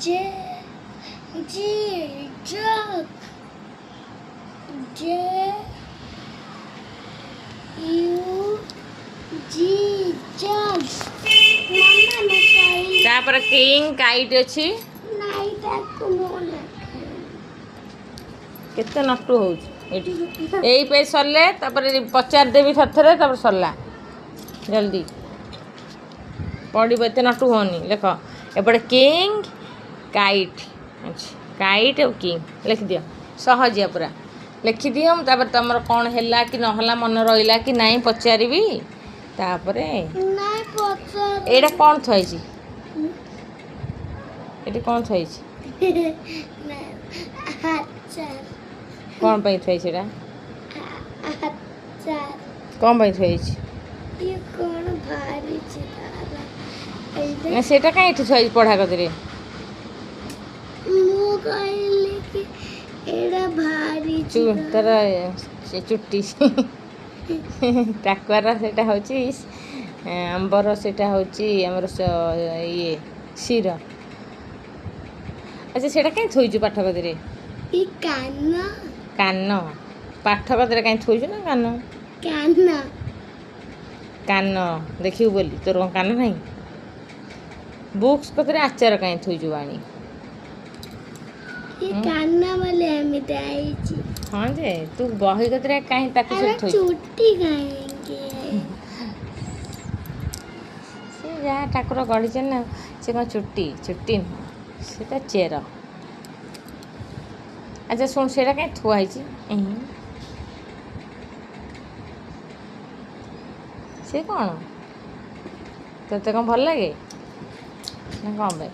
J G jug. J U G jug. ମାମା, ମୁଁ କହିଲି। ତାପରେ କିଙ୍ଗ, କାଇଟ୍ ଅଛି। ନାଇଁ, ତାକୁ ମୁଁ ଲେଖେ। କେତେ ନଟୁ ହଉଛି ଏଇଠି। ଏଇ ପେଜ୍ ସରିଲେ ତାପରେ ପଚାରିଦେବି ଥରେ ଥରେ, ତାପରେ ସରିଲା। ଜଲ୍ଦି ପଡ଼ିବ, ଏତେ ନଟୁ ହୁଅନି। ଲେଖ, ଏପଟେ କିଙ୍ଗ, କାଇଟ୍ ଅଛି। କାଇଟ୍ ଆଉ କିଙ୍ଗ ଲେଖିଦିଅ, ସହଜିଆ ପୁରା। ଲେଖିଦିଅ, ମୁଁ ତାପରେ ତମର କ'ଣ ହେଲା କି ନହେଲା, ମନେ ରହିଲା କି ନାହିଁ ପଚାରିବି ତାପରେ। ନାଇଁ, ପଚାର। ଏଇଟା କ'ଣ ଥୁଆ ହେଇଛି ଏଠି? କ'ଣ ଥୁଆ ହେଇଛି? ଆଚାର। କ'ଣ ପାଇଁ ଥୁଆ ହେଇଛି ଏଇଟା? ଆଚାର। କ'ଣ ପାଇଁ ଥୁଆ ହେଇଛି? ଇଏ କ'ଣ ବାହାରିଛି ତାର ଏଇଟା? ନା, ସେଇଟା କାଇଁ ଏଠି ଥୁଆ ହେଇଛି ପଢ଼ା କତିରେ? ମୁଁ କହିଲି କି ଏଇଟା ବାହାରିଛି। ତାର ସେ ଚୁଟି ଟାକୁଆର, ସେଇଟା ହେଉଛି ଆମ୍ବର, ସେଇଟା ହେଉଛି ଆମର ଇଏ ଶିର। ଆଚ୍ଛା, ସେଇଟା କାଇଁ ଥୋଇଛୁ ପାଠ କତିରେ? ଇ କାନ। କାନ ପାଠ କତିରେ କାଇଁ ଥୋଇଛୁ ନା କାନ? କାନ। କାନ ଦେଖିବୁ ବୋଲି? ତୋର କ'ଣ କାନ ନାହିଁ? ବୁକ୍ସ କତିରେ ଆଚାର କାଇଁ ଥୋଇଛୁ ବାଣୀ? ଇ କାନ ବୋଲି ଏମିତି ହେଇଛି। ହଁ ଯେ, ତୁ ବହି କତିରେ କାହିଁ ତାକୁ ଆରେ ସେଠି ଥୋଇଛୁ? ଚୁଟି କାହିଁକି? ସେ ଯାହା ଠାକୁର ଗଢ଼ିଛନ୍ତି ନା, ସେ କ'ଣ ଚୁଟି? ଚୁଟି ନୁହଁ, ସେଟା ଚେର। ଆଚ୍ଛା ଶୁଣ, ସେଇଟା କାହିଁ ଥୁଆ ହେଇଛି? ଏହିଁ ସେ କ'ଣ ତୋତେ କ'ଣ ଭଲ ଲାଗେ ନା କ'ଣ ପାଇଁ?